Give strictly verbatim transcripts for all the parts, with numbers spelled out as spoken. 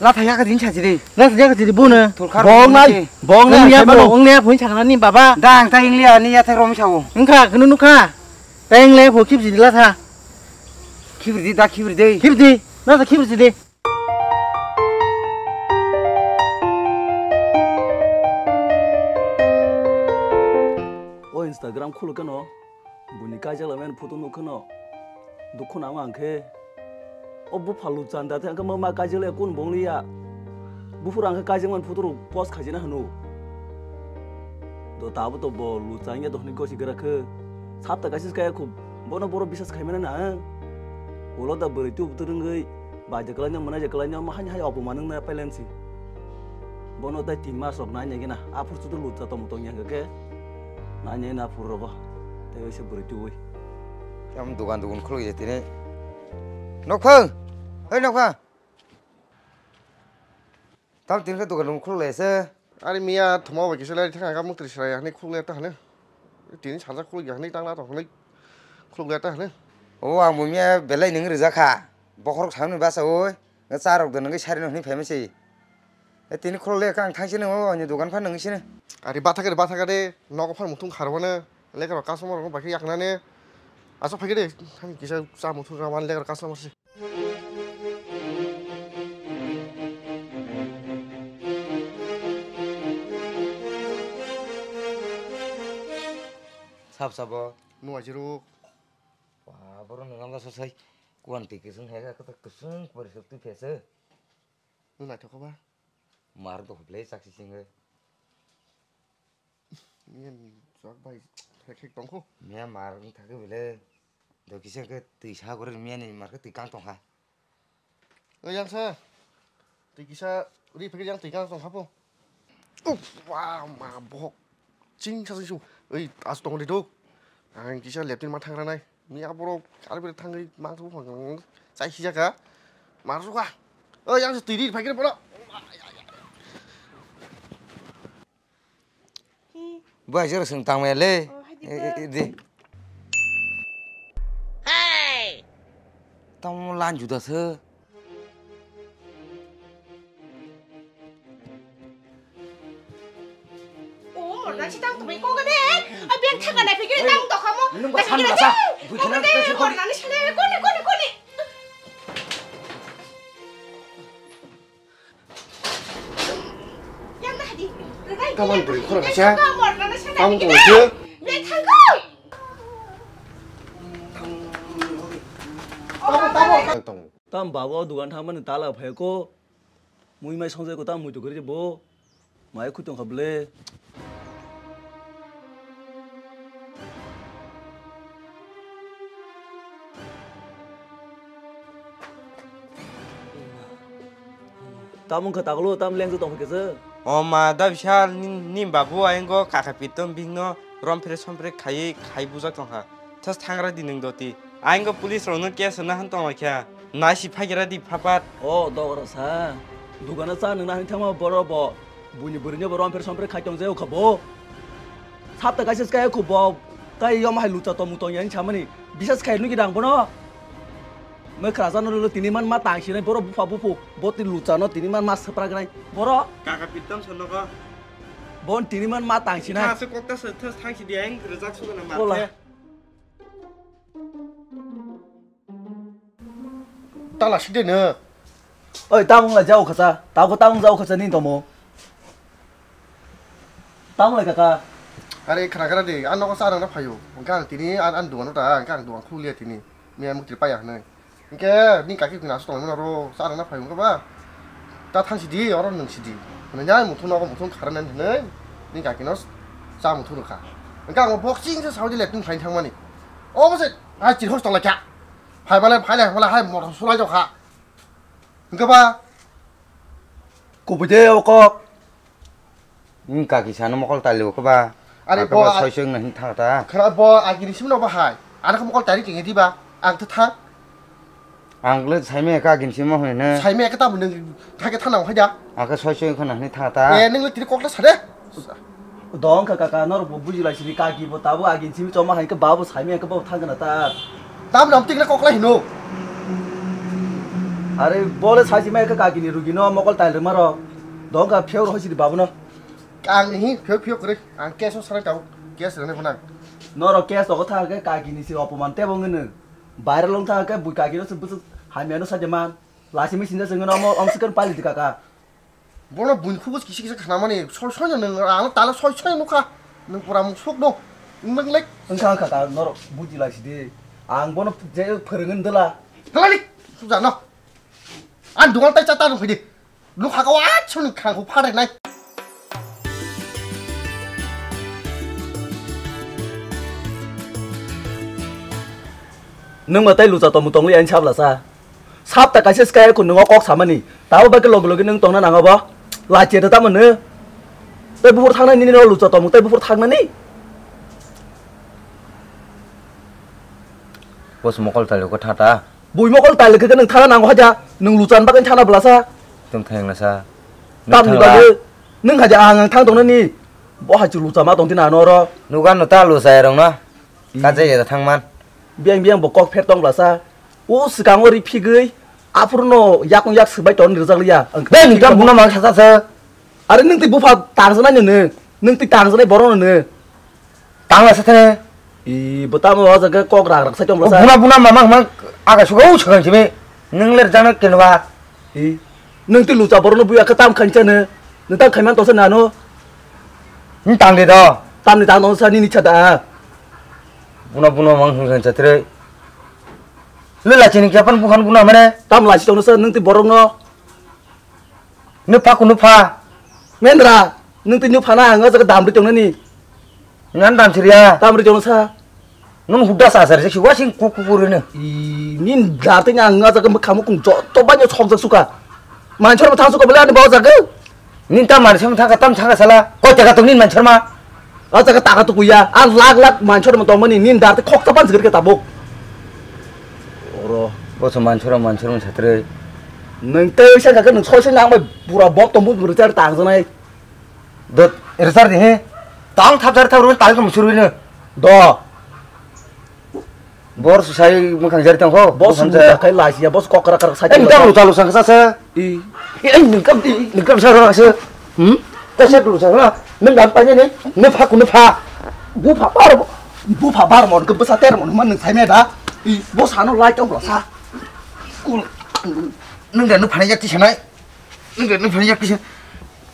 Latha yaka din sachi de. Latha yaka din bono. Thulkhar bong nai. Bong nai. Ong ya, ong ya, phun chakna ni baba. Dang ta ingliya ni ya thai rom sao. Engkha, kunu nukha. Ta ingliya pho kip jidi latha. Kip di da kip di. Kip di. Latha kip jidi. O Instagram khulukano. Buini kaijakla mani photo nukkhano. Dukhu nango ang khe. O bupha luchanda tei ang khe ma, ma kaijakle kun bong liya. Buphuru ang khe kaijakmani photo rok post khaijana hwno. Do tabuk to bo luchangya do hwnwi gosi gra khe. Sapta kaisa kaya khu bono boro bisas khaimani na. Ulo da bwrwi tubuk twrwngwi bai de kwlaino mwnai de kwlaino ma hani hai opoman wngna pailansi. Bono tei tin mas rok nai nai gena aphuru chudu lucha tongmung tongya hwnkhe. Nai nai na phuru rogo. Tei waisa bwrwi tubui. Tam dugan dugan khuluk ya tini. Nokphang! Hei nokphang! Tam tini khe dugan dugan khuluk ya se. Ari miya thoma bai kisa lai thang ka mukti srai hani khuluk ya ta hane. Tini sanja khuluk ya hani tang la to hane khuluk ya ta hane. O ang bo miya belai nung rijak kha. Bokhorok samni basa oi. Nga cha rok da nungwi sari no hwnwi phaima se. E tini khuluk le kang thang sini o ani dugan pha nungwi sini. Ari bathak ari bathak ari nogo phan muthung kharwano. Lekha rok customer rok bai khe yakna ne. Acha phai khe de thang kisa cha muthung ka wan lekha rok customer se. Sab sabo. Nuwa jiro. Wa boro nang la sa sai. Kuan ti kisung he ka ta kisung pori suk tu phese. Nu naithok ba? Mar do ble chak si singe. Miyan chak bai thek thek tongkho. Miya mar wng thakhe bile. Do kisa khe twi sa gore miya ni mar khe twi kang tongkha. O yang sa. Twi kisa ri phek yang twi kang tongkha po. Uf, wa ma bohok. Ching sa ching su. Oi, as tong di do. Ang kisa leptin ma thang ranai. Miya borok karwi thangwi mangsa buphang chai sijaka. Mar suka. O yang se twi ri phai khe bono. Bai jora sung tang maya le. Oh, hai di. Eh, eh, eh, di. Tamo lan juda se. O, morna si tang tumi ko gade. Abi ang thang gade, pikir tang to kamu. Nung ba san masa. Bukan de, morna ni sale, kone, kone, kone. Yang dah di. Kawan beri kurang aja. Kamu kau je. Be thang ko. Tamo, tamo. Tamo. Tam babu dukan thangmani tala phai ko. Mui mai songjai ko tam mui to gari bo. Mai khutong kha ble. Tam wngkha taklo tam lengjo tong khe se. O ma da bishal ni, ni babu ayang go kaka pitom bihno rom phere som phere khaiwi khai bujak tong kha. Thas thangra di nwng doti. Ang go police rokno case rwna han tong kha. Nai si phaikra di phapat. O dogra sa. Dugano cha nwngna hani thangma boro bo. Buini bwrwino bo rom pher som pher khai tong jao kha bo. Sapta kaisa kaya khu bo. Tai yom hai lucha tong mutong yang chamani. Bisas khai nugi dang bono. Mekra jano lo tini man ma tang sinai boro bupha buphu. Bo ti lucha no tini man ma sapra grai. Boro. Kaka pitom sa nogo. Bon tini man ma tang sinai. Thang se kokta se thas thang si di ang rejak suga na ma. Kola. Tala side no. Oi, tamung la jao khacha. Tao ko tamung jao khacha ni tomo. Tamung la kaka. Are khara khara de, an nogo sa rang na phayo. Hingke ang tini an, an duan ta, hingke ang duan khulia tini. Miya mukti paya hne. Hingke ni kaki kina so tong ro sa rang na phayo hingke ba. Ta thang sidi, oro nung sidi. Hne nya muthung nogo muthung khara nen hne. Ni kaki no sa muthung rokha. Hingke ang boxing se saudi le tung khain thangmani. Obo se, ai chir hos tong la kya. Phai bale, phai le, phai le, hai motor sulai jokha. Hingke ba? Kubui de o kok. Ni kaki sano mokol tali o keba. Are bo soi soi nang thang ta. Khara bo agini simno ba hai. Ano mokol tali tingi diba. Ang ta thang. Ang le saime ka agini simo hoi ne. Saime ka ta nang thake thana hai da. Ang ka soi soi khana ni thang ta. E nang le tiri kok ta sare. Dong kha kaka norok bo bujilai sini kaki bo tabo agin simi choma hai khe babo saimi hai khe bo thang gana ta. Tam nam tikle koklai hino. Are bole saji mai ka kaki ni rugi no mokol tail rwma ro. Dong ka pheo ro hoisi di babu no. Ang hi pheo pheo kwrwi. Ang case o sanai tau. Case rwnai phano. Norok case rogo thang khe kaki ni se opoman tebo wngwi nw. Viral wng thang khe bui kaki no se bwswk hamya no saja man. Lasi machine se wngwi no omo ong sikon pali di kaka. Bono buini khubus kisa kisa khnamani soi soi no nwng ang tala soi soi nukha. Nwng pura mung suk no. Nwng lek. Wngkha wngkha ka norok buji lai sidi. Ang bono je phwrwngwi ndwla. Halali. Sujano. Ang dungal tai chata rung phidi. Nukha ka wa chuni khang khu phadai nai. Nwng ma tai lucha tomu tongwi ang sabla sa. Sapta kaisa swkaya kun nwngo kok samani. Tabo bagwi logi logi nwng tongna nango bo. Lachi da tamo nw. Tei buphur thangnai nini no lucha tomung tei buphur thangnani. Bos mokol tali ko thata. Bui mokol tali khe nwng thana nango haja. Nwng luchan bagwi thana blasa. Tong thang na sa. Tamni bagwi nwng haja ang ang thang tongnani. Bo hachu lucha ma tong tina no ro. Nugan no ta lucha erong no. Kajai ya thang man. Biang biang bo kok pher tong blasa. O swkango ri phigwi, aphuru no yakung yak swbai ton rijak liya. Ang Be ni tam buna mang sa sa. Are nwng tei bupha tangsa nai nw, nwng tei tangsa nai borok nw. Tang la sa thane. I bo tamo o jaga kok rak rak sai tong O sa. Buna buna mamang mang aga suga u swkang simi. Nwng ler jana kenwa. I nwng tei lucha borok no buya khe tam khain chano. Nwng tam khaiman tongsa nano. Nwng tang de do. Tamni tang tongsa nini chada. Buna buna mang hung hung chatrei. Lula chini kya pan buhan buna mane. Tam lachi tongsa nwng tei borok no. Nupha ku nupha. Mendra, nwng tei nupha na ang o jaga damri tongnani. Ngan dam siriya. Damri tongsa. Nung huda sa sar si wasing kuku kurine. I, nin dar tei ang o jaga mukha mukung joto banyo sok jak suka. Manchor ma thang suka bole ani bo jaga. Nin ta manchor ma thang ka tam thang ka sala. Koi taka tung nin manchor ma. O jaga taka tukuya. Ang lak lak manchor ma tongmani nin dar tei khok ta ban jigir ke tabuk. Oro. Bo so manchor ma manchor ma satre. Nwng tei sa ka nwng soi soi nang bai pura bok tong bu rchar tang janai. Dot, rwchar di, he? Tang thap jar thap rwin tang tong surwino. Do. Bor su sai mwkhang jari tong kho. Bos Bukham mu sa. Takhai laisiya, bos kokra krak sai. Eh, nang lucha lucha sa sa. I. Eh, nang kam, eh, nang kam sa ra sa. Hmm? Ta sa lucha ra. Nang dam pa ni, ne pha ku ne pha. Bupha bar, bupha bar mon ke bwsa ter mon man nang sai me da. I, bos hano lai tong sa. Nang da nang phani jak ti sanai. Nung nung phani yak kisa.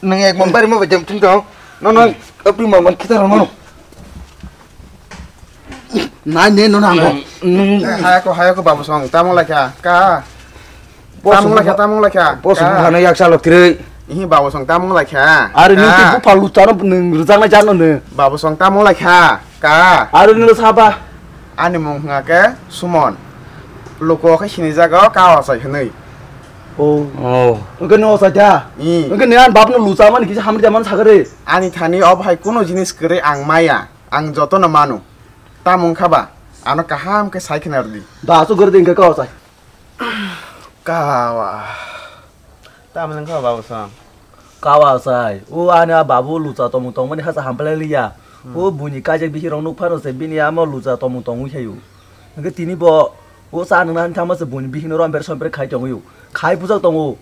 Nung ek mon bari mo bajam tung tong. No no, apri mo man kita rono. Nai ne no nango. Nung haya ko haya ko babu song tamo lakha ka. Tamo lakha tamo lakha. Bos buhana yak salok tirei. Ihi babu song tamo lakha. Are nung ti bupha luchano nung rujak na jano ne. Babu song tamo lakha. Ka. Aro nino saba. Ani mung hwnga khe Sumon. Luko khe sinijago Ka Ochai hwnwi. Oh. Oh. Hwnkhe no ochai da? Hmm. Hwnkhe ni an bapno lucha mani kisa hamri jamani sagare. Ani thani o bahai kuno jinis kwrwi ang maya. Ang jotono manu. Tamung kha ba? Ano kaham khe sai khna rwdi. Da asuk gori de hwnkhe Ka Ochai. Kawa. Tamni wngkha babu song. Kawa sai. O ani a babu lucha tomung tongmani hasa hampalai liya. Hmm. O buini kaijak bihirok nuk phano se bini amo lucha tomung tongwi khaio. Hwnkhe tini bo o cha nungna han thangma se buini bihikno romper somper khai tongwio. Khai bujak tongo.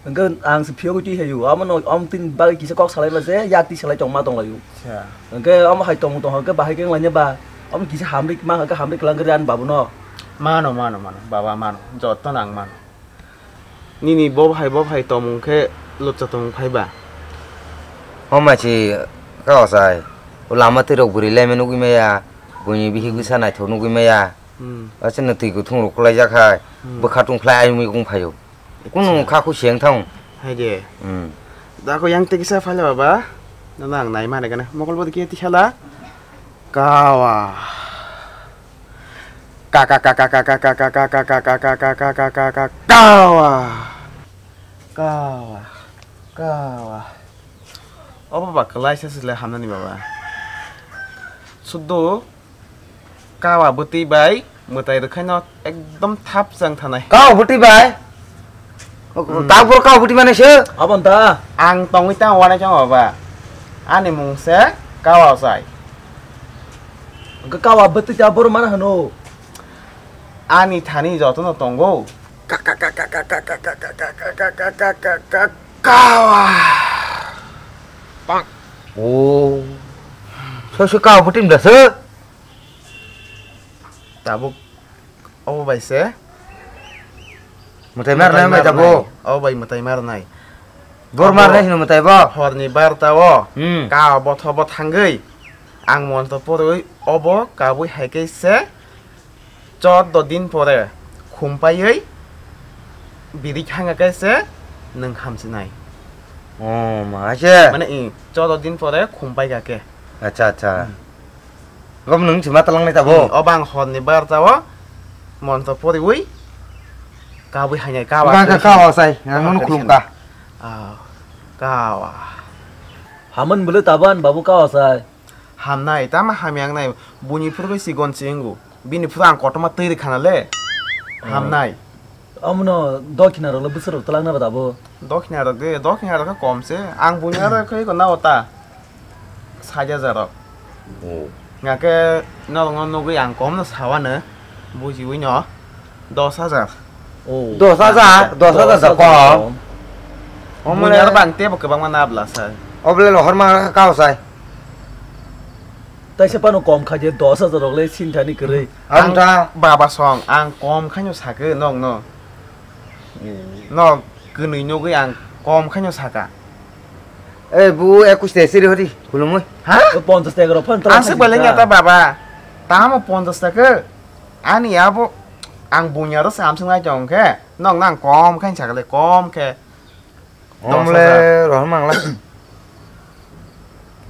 Hwnkhe ang se phiyogwi twi khaio. Amo no om tin bagwi kisa kok salai se yak ti salai tongma tonglaio. Acha. Hwnkhe omo hai tongmung tongkha hwnkhe bahai khe wnglainai ba? Omo kisa hamri ma hwnkhe hamri kwlangkhe ani babuno. Mano, mano, mano, baba mano, jotono ang mano. Nini bo bahai, bo bahai tongmung khe lucha tongmung phai ba? Omo hai se Ka Ochai, o lama twirok bwrwi laima nugwi maya, buini bihik bwsa naithok nugwi maya. Hmm. Aswkno twi kuthung rok kwlaijak hai, hmm, bwkha tungkhlai ayung muyung phaio. Kunu kha khu seng thang. Hai de. Hmm. Da ko yang te kisa phala baba. Na nang nai mane gana. Mokol bod kiye ti khala. Kawa. Ka ka ka ka ka ka ka ka ka ka ka ka ka ka ka ka ka kawa. Kawa. Kawa. O baba kwlai se sile hamnani baba. Suddo. Kawa bwtwi bai mwtai rwkhaino ekdom thap chang thanai. Kawa bwtwi bai? Hmm. Tabuk kawa bwtwi mane se? Abon ta? Ang tongwi tang wanai chang baba. Ani mung se Kawa Ochai. Hwnkhe kawa bwtwi ta boro mana hwno? Ani thani jotono tongo. Kawa. Oh. So, so, kawa putim da, so. Tabuk obo bai se. Mwtai mar nai, mwtai mar nai. Obo bai mwtai mar nai. Bor mar nai hino mwtai bo. Horni barta o. Hmm. Kawa botho bo thangwi. Ang montro porwi obo kabwi hai khe se. Chordo din pore khumpaiwi biri khanga khe se nwng hamsinai. Oh, ma se. Mane, i, chordo din pore khumpai kha khe. Acha, acha. Hmm. Gom nwng chima talang nai tabo. Hmm, o bang horni barta o montro poriwi kabwi hainai kawa. Bang ka kawa sai, ang nono khulum ka. Ah, kawa. Haman bwle taban babu kawa sai. Hamnai, tama hamya wngnai. Buini phuru bai sikon se wngo. Bini phuru ang kotorma twi rwkha na le. Hamnai. Omono dokhina rok le bwswk rok twlangna ba dabo? Dokhina rok de, dokhina rok khe kom se. Ang buini aro khe iko nao ta. Sat hajar rok. Oh. Nga khe norokno nugwi ang kom no sawano. Bujiwi no. Dos hajar. Oh. Dos hajar, dos hajar da kom. Omo le aro bang tebo kwbangma na bwla sai. Obo le rohor ma kha kao sai. Taisa pano kom kha je dos hajar rok le sinthani kwrwi. Ang ta baba song, ang kom khaino sakhe nokno. No kwnwi nugwi ang kom khaino saka. Eh, bu ekus te siri hori, khulumui. Ha? Ponchas taka rok phan. Ang se balenya ta baba. Tamo ponchas taka. Ani abo ang bunya ro samsung lai tong khe. Nokno ang kom khaino sakle, kom khe. Omle rohor mangla.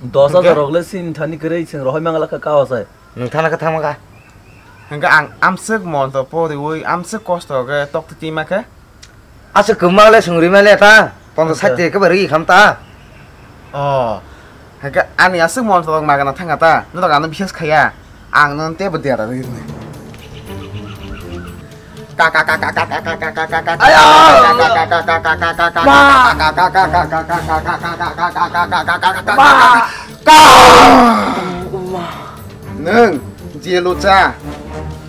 Dos hajar rok le sinthani kwrwi chwng rohor mangla kha kao sai. Nwng thana kha thangma kha. Hingke ang amswk monto poriwi amswk kosto khe tokti tima khe. Aswk kwbangma le swngri male ta. Ponchas sait khe bari kham ta. Oh. Hingke ani aswk monto rok magana thanga ta. Norok ano biswas khaya. Ang no tebo dera rwi rwnai. Nwng je lucha,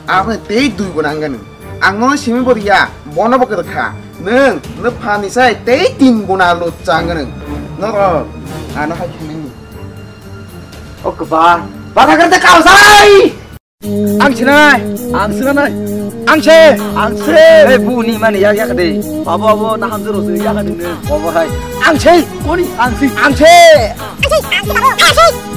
aboni tei dui guna wngkha nwng. Ang nono simi bo riya, bono bo kwrwkha. Nwng, nwng phani sai tei tin guna lucha wngkha nwng. Norok, ano hai khe nini. O kwba, bata kwrwkha kao sai! Ang sinai. Ang sinai. Ang se. Ang se. Hei, bu ni mani yak yak de. Abo, abo, na hamjaro se yak de ne. Abo hai. Ang se. Koni? Ang se. Ang se. Ang se, abo. Ang se.